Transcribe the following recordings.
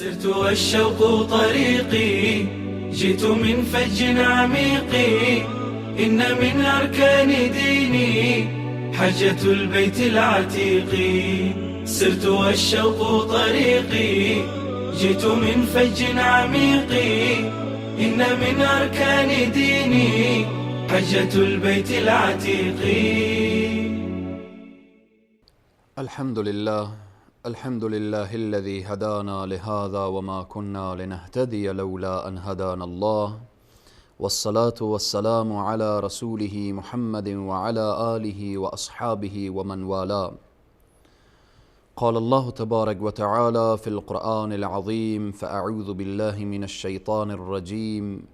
سرت والشوق طريقي، جئت من فج عميق، إن من أركان ديني حجة البيت العتيق. سرت والشوق طريقي، جئت من فج عميق، إن من أركان ديني حجة البيت العتيق. الحمد لله، الحمد لله الذي هدانا لهذا وما كنا لنهتدي لولا أن هدانا الله، والصلاة والسلام على رسوله محمد وعلى آله وأصحابه ومن والاه. قال الله تبارك وتعالى في القرآن العظيم: فأعوذ بالله من الشيطان الرجيم،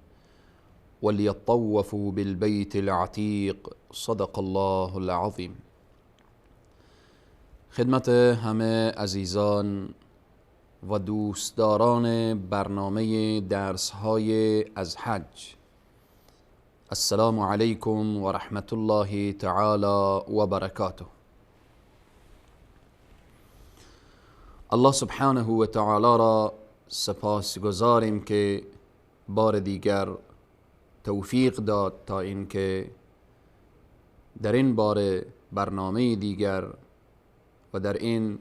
وليطوفوا بالبيت العتيق. صدق الله العظیم. خدمت همه عزیزان و دوستداران برنامه درس‌های از حج، السلام علیکم و رحمت الله تعالی و برکاته. الله سبحانه و تعالی را سپاسگزاریم که بار دیگر توفیق داد تا اینکه در این بار برنامه دیگر و در این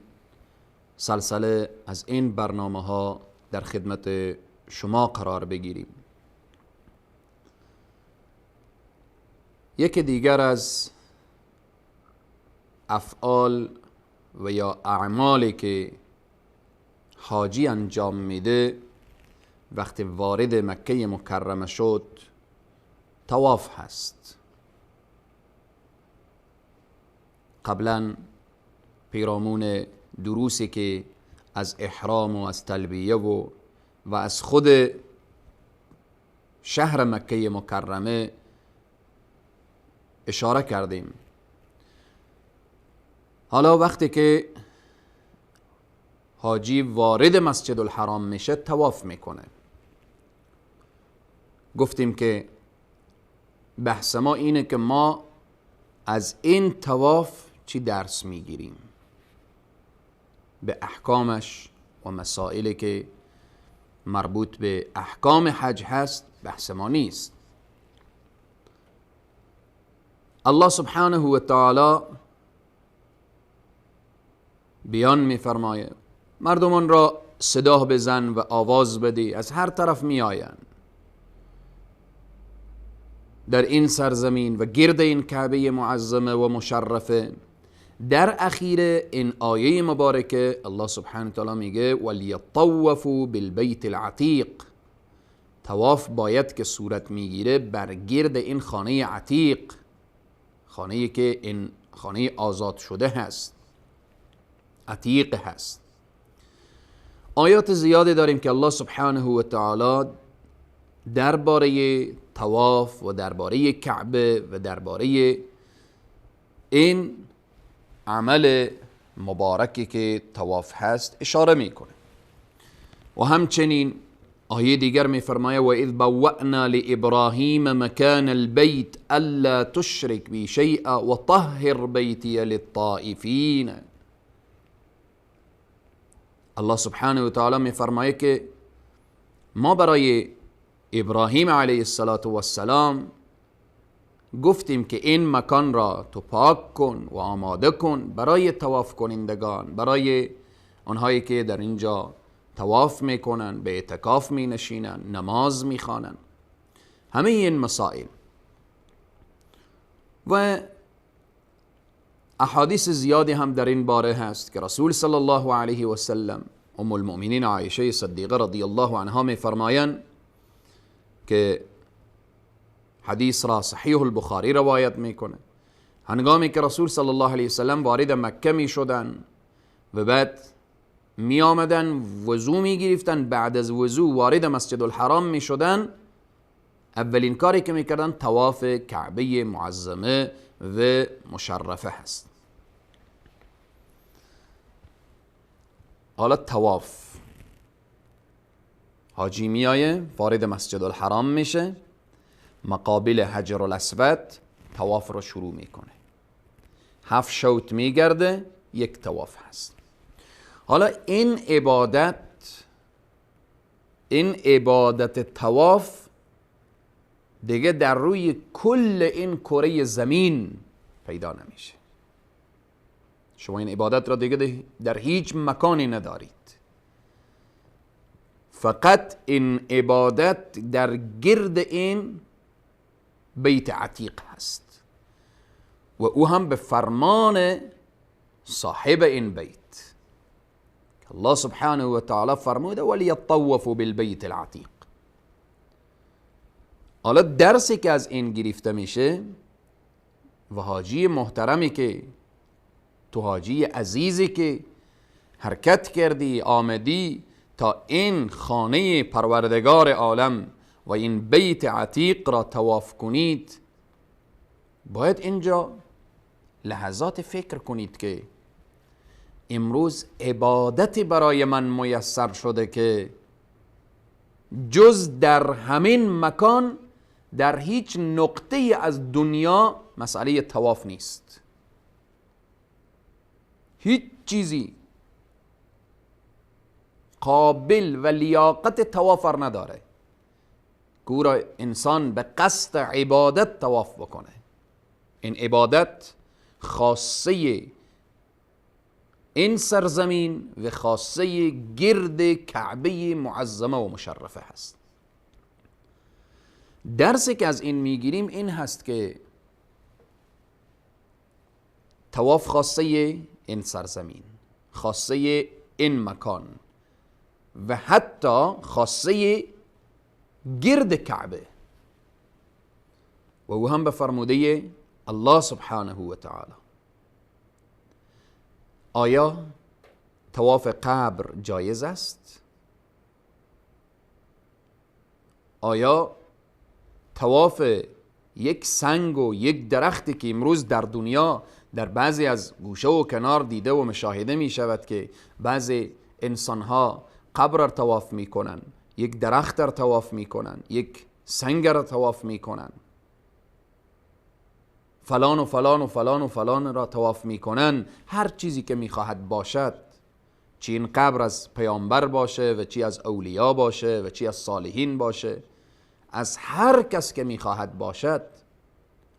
سلسله از این برنامه ها در خدمت شما قرار بگیریم. یکی دیگر از افعال و یا اعمالی که حاجی انجام میده وقتی وارد مکه مکرمه شد، طواف هست. قبلا پیرامون دروسی که از احرام و از تلبیه و از خود شهر مکه مکرمه اشاره کردیم. حالا وقتی که حاجی وارد مسجد الحرام میشه، طواف میکنه. گفتیم که بحث ما اینه که ما از این طواف چی درس میگیریم، به احکامش و مسائلی که مربوط به احکام حج هست بحث ما نیست. الله سبحانه و تعالی بیان میفرمایه مردمان را صدا بزن و آواز بدی، از هر طرف می آیند در این سرزمین و گرد این کعبه معظمه و مشرفه. در اخیر این آیه مبارکه الله سبحانه و تعالی میگه ولیطوفوا بالبیت العتیق. طواف باید که صورت میگیره بر گرد این خانه عتیق، خانه که این خانه آزاد شده هست، عتیق هست. آیات زیادی داریم که الله سبحانه و تعالی درباره طواف و درباره کعبه و درباره این عمل مبارکی که طواف هست اشاره میکنه. و همچنین آیه دیگر میفرمایه و اذ بوأنا لابراهیم مکان البیت الا تشرک بی شیئا وطهر بیتی للطائفین. الله سبحانه و تعالی میفرمایه که ما برای ابراهیم علیه السلام گفتیم که این مکان را تو پاک کن و آماده کن برای طواف کنندگان، برای آنهایی که در اینجا طواف میکنن، به اعتکاف می نشینن، نماز میخوانن، همه این مسائل. و احادیث زیادی هم در این باره هست که رسول صلی الله علیه و سلم، ام المؤمنین عایشه صدیقه رضی الله عنها میفرمایند که حدیث را صحیح البخاری روایت میکنه، هنگامی که رسول صلی الله علیه وسلم وارد مکه می شدن و بعد می آمدن وضو می گرفتن، بعد از وضو وارد مسجد الحرام می شدن، اولین کاری که می کردن طواف کعبه معظمه و مشرفه هست. حالا طواف، حاجی میایه وارد مسجد الحرام میشه، مقابل حجر الاسود طواف رو شروع میکنه، 7 شوط میگرده، یک طواف هست. حالا این عبادت این عبادت طواف دیگه در روی کل این کره زمین پیدا نمیشه. شما این عبادت را دیگه در هیچ مکانی ندارید. فقط این عبادت در گرد این بیت عتیق هست و او هم به فرمان صاحب این بیت. الله سبحانه و تعالی فرموده ولیطوفوا بالبیت العتیق. حالا درسی که از این گرفته میشه و حاجی محترمی که تو، حاجی عزیزی که حرکت کردی آمدی تا این خانه پروردگار عالم و این بیت عتیق را طواف کنید، باید اینجا لحظات فکر کنید که امروز عبادتی برای من میسر شده که جز در همین مکان در هیچ نقطه از دنیا مسئله طواف نیست. هیچ چیزی قابل و لیاقت طواف نداره که او را انسان به قصد عبادت طواف بکنه. این عبادت خاصه این سرزمین و خاصه گرد کعبه معظمه و مشرفه هست. درسی که از این میگیریم این هست که طواف خاصه این سرزمین، خاصه این مکان و حتی خاصه گرد کعبه، و او هم به فرموده الله سبحانه و تعالی. آیا طواف قبر جایز است؟ آیا طواف یک سنگ و یک درختی که امروز در دنیا در بعضی از گوشه و کنار دیده و مشاهده می شود که بعضی انسانها قبر را طواف می کنن، یک درخت را طواف می کنن، یک سنگ را طواف می کنن، فلان و فلان و فلان و فلان را طواف می کنن، هر چیزی که می خواهد باشد، چی این قبر از پیامبر باشه و چی از اولیا باشه و چی از صالحین باشه، از هر کس که می خواهد باشد،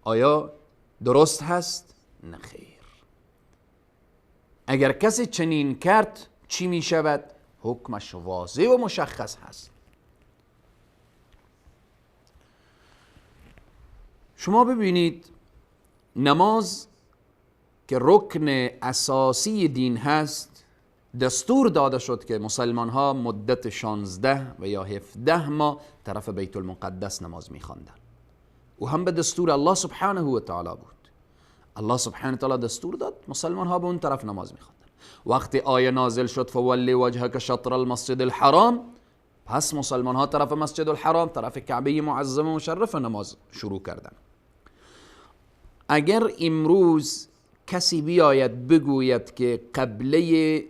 آیا درست هست؟ نه خیر. اگر کسی چنین کرد چی می شود؟ حکمش واضح و مشخص هست. شما ببینید نماز که رکن اساسی دین هست، دستور داده شد که مسلمان ها مدت 16 و یا 17 ماه طرف بیت المقدس نماز میخواندن. و هم به دستور الله سبحانه و تعالی بود. الله سبحانه و تعالی دستور داد مسلمان ها به اون طرف نماز میخواندن. وقتی آیه نازل شد فولی وجهک شطر المسجد الحرام، پس مسلمان ها طرف مسجد الحرام، طرف کعبه معظمه و مشرفه نماز شروع کردن. اگر امروز کسی بیاید بگوید که قبله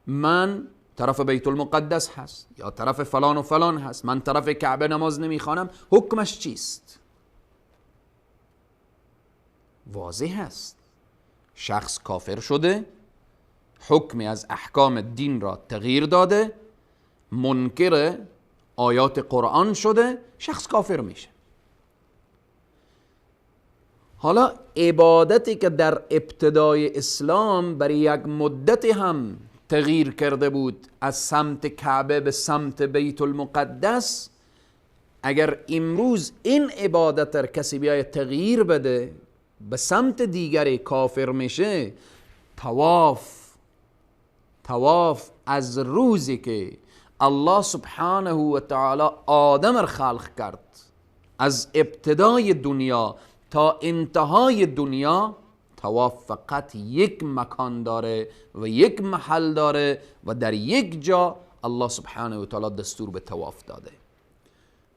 من طرف بیت المقدس هست یا طرف فلان و فلان هست، من طرف کعبه نماز نمیخوانم، حکمش چیست؟ واضح هست. شخص کافر شده، حکمی از احکام دین را تغییر داده، منکر آیات قرآن شده، شخص کافر میشه. حالا عبادتی که در ابتدای اسلام برای یک مدت هم تغییر کرده بود از سمت کعبه به سمت بیت المقدس، اگر امروز این عبادت را کسی بیاید تغییر بده به سمت دیگری کافر میشه. طواف از روزی که الله سبحانه و تعالی آدم را خلق کرد، از ابتدای دنیا تا انتهای دنیا، طواف فقط یک مکان داره و یک محل داره و در یک جا الله سبحانه و تعالی دستور به طواف داده.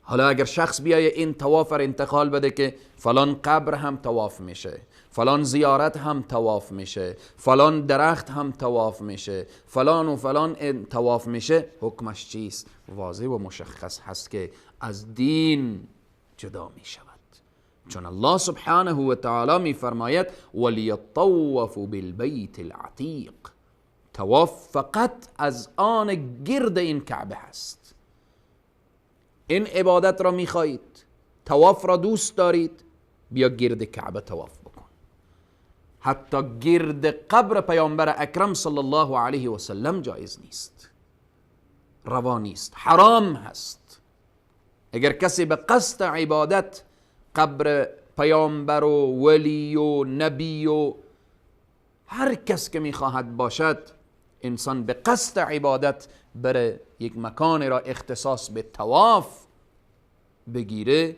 حالا اگر شخص بیای این طواف را انتقال بده که فلان قبر هم طواف میشه، فلان زیارت هم طواف میشه، فلان درخت هم طواف میشه، فلان و فلان طواف میشه، حکمش چیست؟ واضح و مشخص هست که از دین جدا میشود. چون الله سبحانه و تعالی میفرماید ولیطوفوا بالبیت العتیق، طواف فقط از آن گرد این کعبه هست. این عبادت را میخواهید، طواف را دوست دارید، بیا گرد کعبه طواف بکن. حتی گرد قبر پیامبر اکرم صلی الله علیه و سلم جایز نیست، روا نیست، حرام هست. اگر کسی به قصد عبادت قبر پیامبر و ولی و نبی و هر کس که میخواهد باشد، انسان به قصد عبادت بره یک مکان را اختصاص به طواف بگیره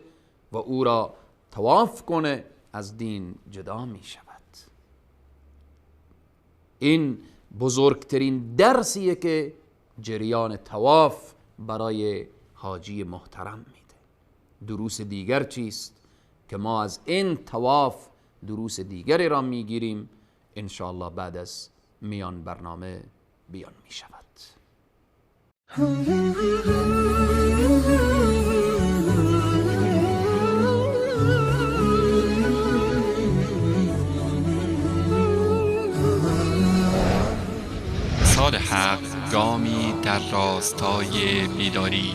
و او را طواف کنه، از دین جدا می شود. این بزرگترین درسیه که جریان طواف برای حاجی محترم میده. دروس دیگر چیست که ما از این طواف دروس دیگری را میگیریم؟ انشاءالله بعد از میان برنامه بیان می شود. سال حق گامی در راستای بیداری.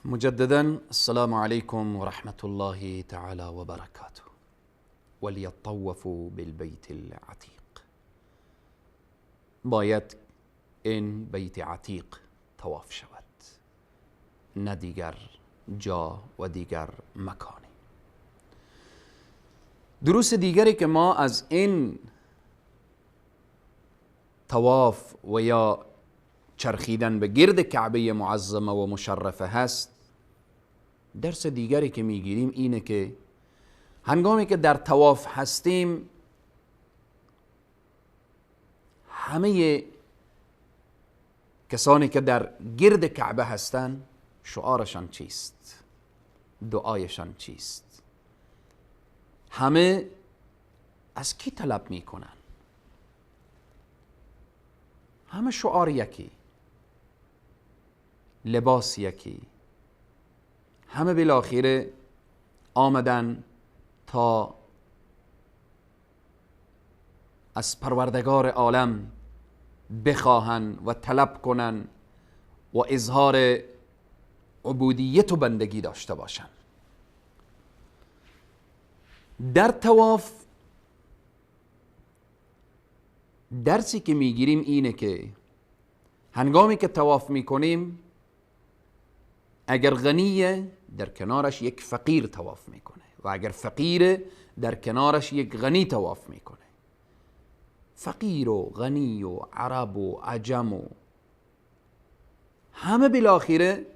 مجددا السلام علیکم و رحمت الله تعالی و برکاته. ولیطوفوا بالبیت العتیق. باید این بیت عتیق طواف شود، نه دیگر جا و دیگر مکانی. دروس دیگری که ما از این طواف و یا چرخیدن به گرد کعبه معظمه و مشرفه هست، درس دیگری که میگیریم اینه که هنگامی که در طواف هستیم، همه کسانی که در گرد کعبه هستند شعارشان چیست؟ دعایشان چیست؟ همه از کی طلب میکنن؟ همه شعار یکی، لباس یکی، همه بالاخره آمدن تا از پروردگار عالم بخواهن و طلب کنن و اظهار عبودیت و بندگی داشته باشن. در طواف درسی که میگیریم اینه که هنگامی که طواف میکنیم، اگر غنیه در کنارش یک فقیر طواف میکنه و اگر فقیره در کنارش یک غنی طواف میکنه. فقیر و غنی و عرب و عجم و همه بالاخره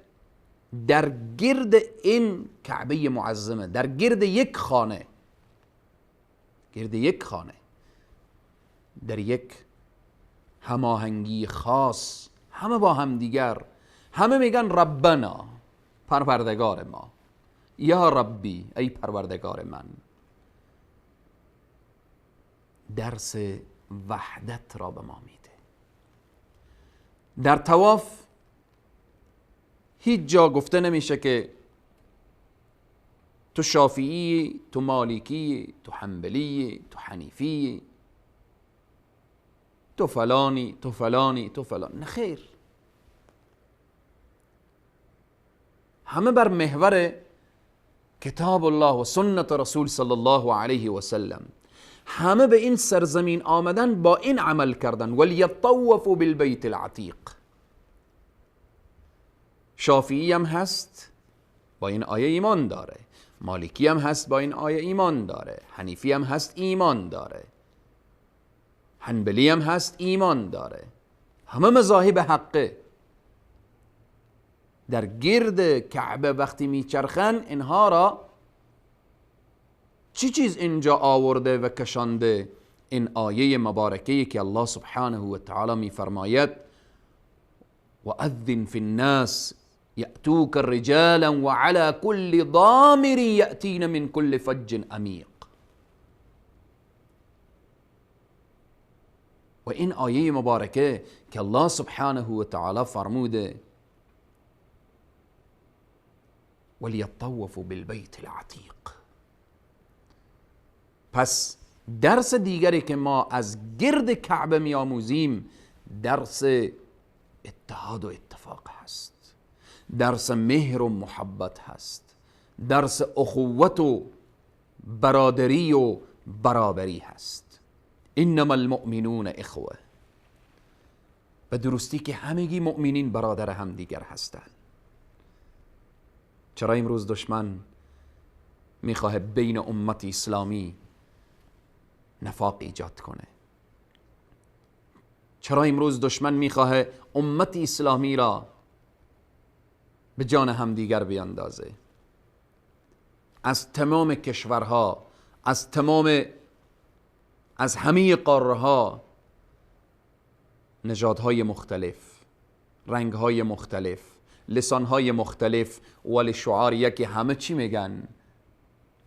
در گرد این کعبه معظمه، در گرد یک خانه، گرد یک خانه، در یک هماهنگی خاص، همه با هم دیگر، همه میگن ربنا، پروردگار ما، یا ربی، ای پروردگار من. درس وحدت را به ما میده. در طواف هیچ جا گفته نمیشه که تو شافعی، تو مالکی، تو حنبلی، تو حنیفی، تو فلانی، تو فلانی، تو فلان. نه خیر، همه بر محور کتاب الله و سنت رسول صلی الله علیه و سلم، همه به این سرزمین آمدن با این عمل کردن. ولیطوفوا بالبیت العتیق. شافعی هم هست با این آیه ایمان داره، مالکی هم هست با این آیه ایمان داره، حنیفی هم هست ایمان داره، حنبلی هم هست ایمان داره. همه مذاهب حقه. در گرد کعبه وقتی میچرخن، اینها را چی چیز اینجا آورده و کشانده؟ این آیه مبارکه که الله سبحانه و تعالی میفرماید وأذن في الناس يأتوك رجالا وعلى كل ضامر يأتين من كل فج عميق. و این آیه مبارکه که الله سبحانه و تعالی فرموده ولیطوفوا بالبیت العتیق. پس درس دیگری که ما از گرد کعبه میآموزیم درس اتحاد و اتفاق. اتفاق هست، درس مهر و محبت هست، درس اخوت و برادری و برابری هست. انما المؤمنون اخوه، به درستی که همگی مؤمنین برادر هم دیگر هستند. چرا امروز دشمن میخواه بین امت اسلامی نفاق ایجاد کنه؟ چرا امروز دشمن میخواه امت اسلامی را به جان همدیگر بیاندازه؟ از تمام کشورها، از همه قاره‌ها، نژادهای مختلف، رنگهای مختلف، لسانهای مختلف، ولی شعار یکی. همه چی میگن؟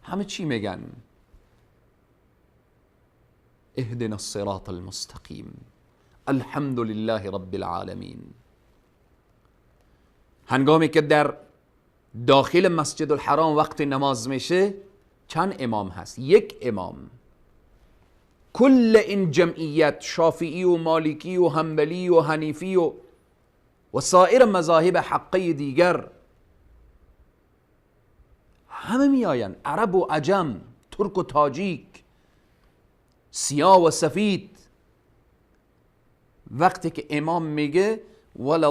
همه چی میگن؟ اهدنا الصراط المستقیم، الحمد لله رب العالمین. هنگامی که در داخل مسجد الحرام وقت نماز میشه، چند امام هست؟ یک امام. کل این جمعیت، شافعی و مالکی و حنبلی و حنیفی و سایر مذاهب حقی دیگر، همه میآیند، عرب و عجم، ترک و تاجیک، سیاه و سفید. وقتی که امام میگه ولا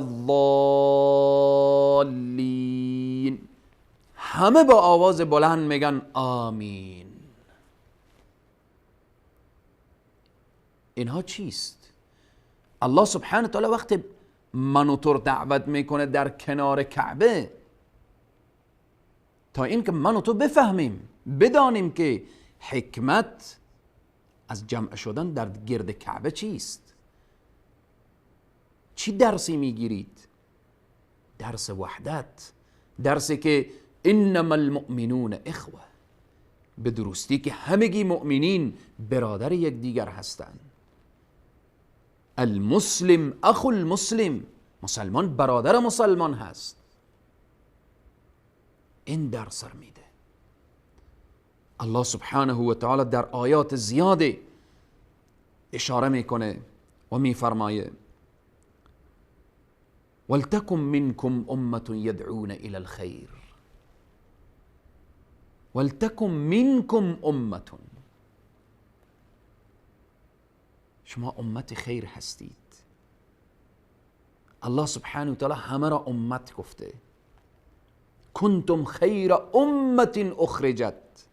الضالین، همه با آواز بلند میگن آمین. اینها چیست؟ الله سبحانه تعالی وقتی من و تو دعوت میکنه در کنار کعبه، تا اینکه من و تو بفهمیم، بدانیم که حکمت از جمع شدن در گرد کعبه چیست. چی درسی میگیرید؟ درس وحدت، درسی که انما المؤمنون اخوه، به درستی که همگی مؤمنین برادر یکدیگر هستند. المسلم اخو المسلم، مسلمان برادر مسلمان هست. این درس رو میده الله سبحانه و تعالی. در آیات زیاده اشاره میکنه و میفرمایه ولتکن منکم امة یدعون الی الخیر. ولتکن منکم امة، شما امت خیر هستید. الله سبحانه و تعالی همه را امت گفته. کنتم خیر امة اخرجت،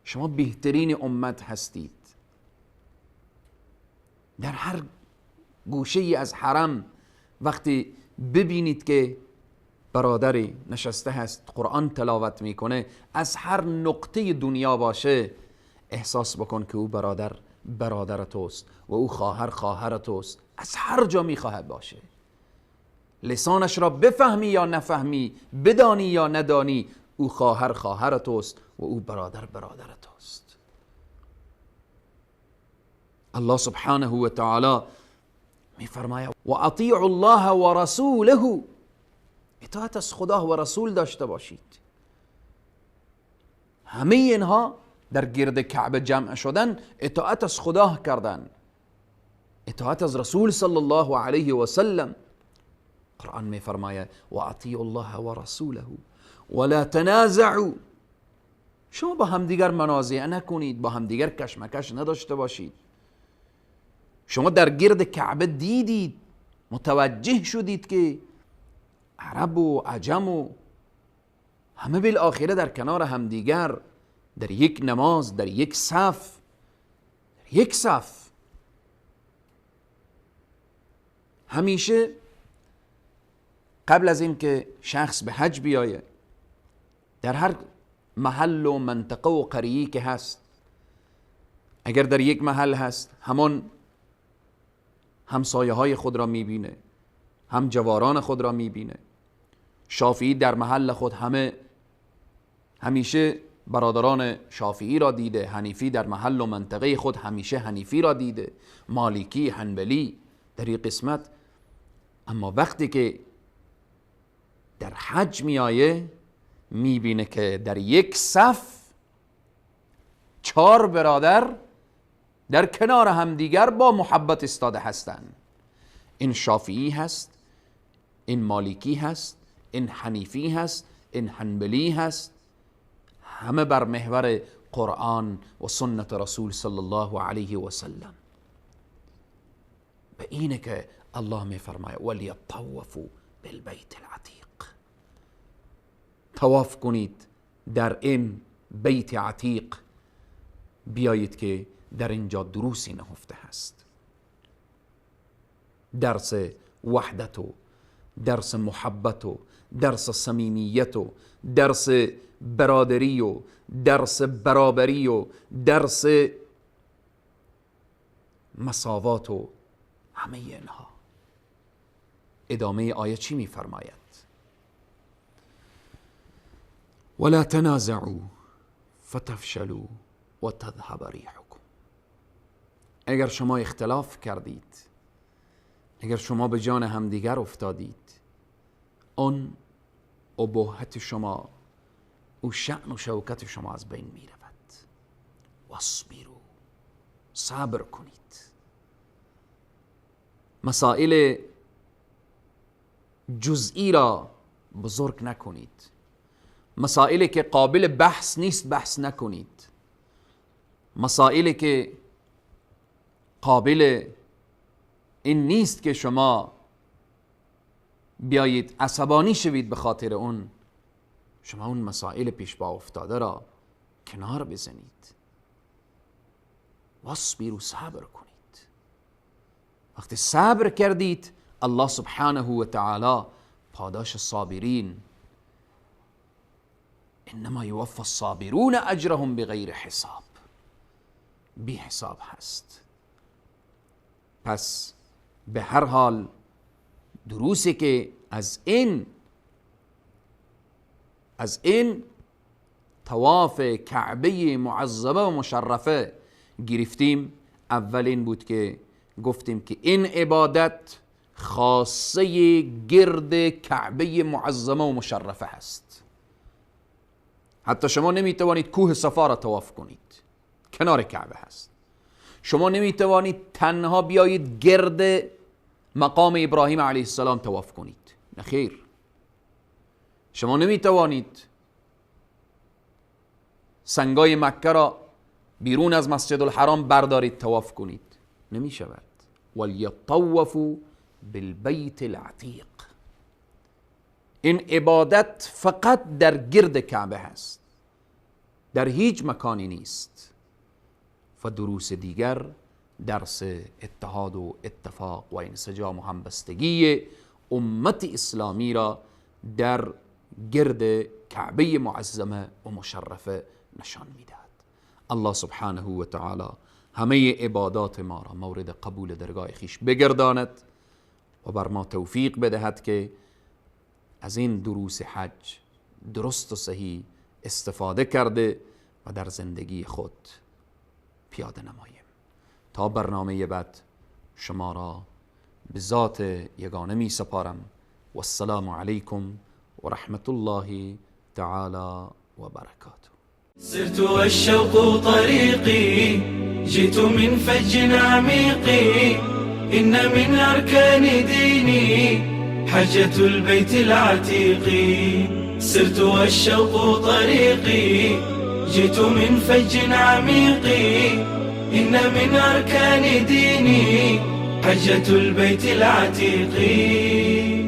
شما بهترین امت هستید. در هر گوشه ای از حرم وقتی ببینید که برادری نشسته هست قرآن تلاوت میکنه، از هر نقطه دنیا باشه، احساس بکن که او برادر برادر توست و او خواهر خواهر توست. از هر جا میخواهد باشه، لسانش را بفهمی یا نفهمی، بدانی یا ندانی، او خواهر خواهر توست و او برادر برادر توست. الله سبحانه و تعالی میفرماید و اطیعوا الله و رسوله، اطاعت از خدا و رسول داشته باشید. همه اینها در گرد کعبه جمع شدن، اطاعت از خدا کردن، اطاعت از رسول صلی الله علیه و سلم. قرآن میفرماید و اطیعوا الله و رسوله ولا تنازعوا، شما با همدیگر منازعه نکنید، با همدیگر کشمکش نداشته باشید. شما در گرد کعبه دیدید، متوجه شدید که عرب و عجم و همه بالآخره در کنار همدیگر، در یک نماز، در یک صف، در یک صف. همیشه قبل از اینکه شخص به حج بیایه، در هر محل و منطقه و قریه که هست، اگر در یک محل هست، همان همسایه های خود را میبینه، هم جواران خود را میبینه. شافعی در محل خود همه همیشه برادران شافعی را دیده، حنیفی در محل و منطقه خود همیشه حنیفی را دیده، مالکی، حنبلی در این قسمت. اما وقتی که در حج میآیه، میبینه که در یک صف 4 برادر در کنار همدیگر با محبت استاده هستند. این شافعی هست، این مالکی هست، این حنیفی هست، این حنبلی هست، همه بر محور قرآن و سنت رسول صلی الله علیه و سلم. به اینه که الله می فرماید ولیطوفوا بالبیت العتیق، طواف کنید در این بیت عتیق، بیایید که در اینجا دروسی نهفته هست، درس وحدت و درس محبت و درس صمیمیت و درس برادری و درس برابری و درس مساوات و همه اینها. ادامه آیه چی میفرماید؟ ولا تنازعوا فتفشلوا وتذهب ريحكم. اگر شما اختلاف کردید، اگر شما به جان همدیگر افتادید، آن ابهت شما، او شأن و شوکت شما از بین می رود. واصبروا، صبر کنید. مسائل جزئی را بزرگ نکنید، مسائلی که قابل بحث نیست بحث نکنید، مسائلی که قابل این نیست که شما بیایید عصبانی شوید به خاطر اون، شما اون مسائل پیش با افتاده را کنار بزنید. واصبروا، صبر کنید. وقتی صبر کردید، الله سبحانه و تعالی پاداش صابرین، انما یوفى الصابرون اجرهم بغیر حساب، بی حساب هست. پس به هر حال دروسی که از این طواف کعبه معظمه و مشرفه گرفتیم، اولین بود که گفتیم که این عبادت خاصه گرد کعبه معظمه و مشرفه هست. حتی شما نمیتوانید کوه صفا را طواف کنید، کنار کعبه هست. شما نمیتوانید تنها بیایید گرد مقام ابراهیم علیه السلام طواف کنید، نه خیر. شما نمیتوانید سنگای مکه را بیرون از مسجد الحرام بردارید طواف کنید، نمی شود. ولیطوفوا بالبیت العتیق. این عبادت فقط در گرد کعبه هست، در هیچ مکانی نیست. و دروس دیگر درس اتحاد و اتفاق و انسجام و همبستگی امت اسلامی را در گرد کعبه معظمه و مشرفه نشان میدهد. الله سبحانه و تعالی همه عبادات ما را مورد قبول درگاه خویش بگرداند و بر ما توفیق بدهد که از این دروس حج درست و صحیح استفاده کرده و در زندگی خود پیاده نماییم. تا برنامه بعد شما را به ذات یگانه می سپارم. والسلام علیکم و رحمت الله تعالی و برکاته. سرت والشوق طريقي، جئت من فج عميق، إن من أركان ديني حجة البيت العتيق. سرت والشوق طريقي، جئت من فج عميق، إن من أركان ديني حجة البيت العتيق.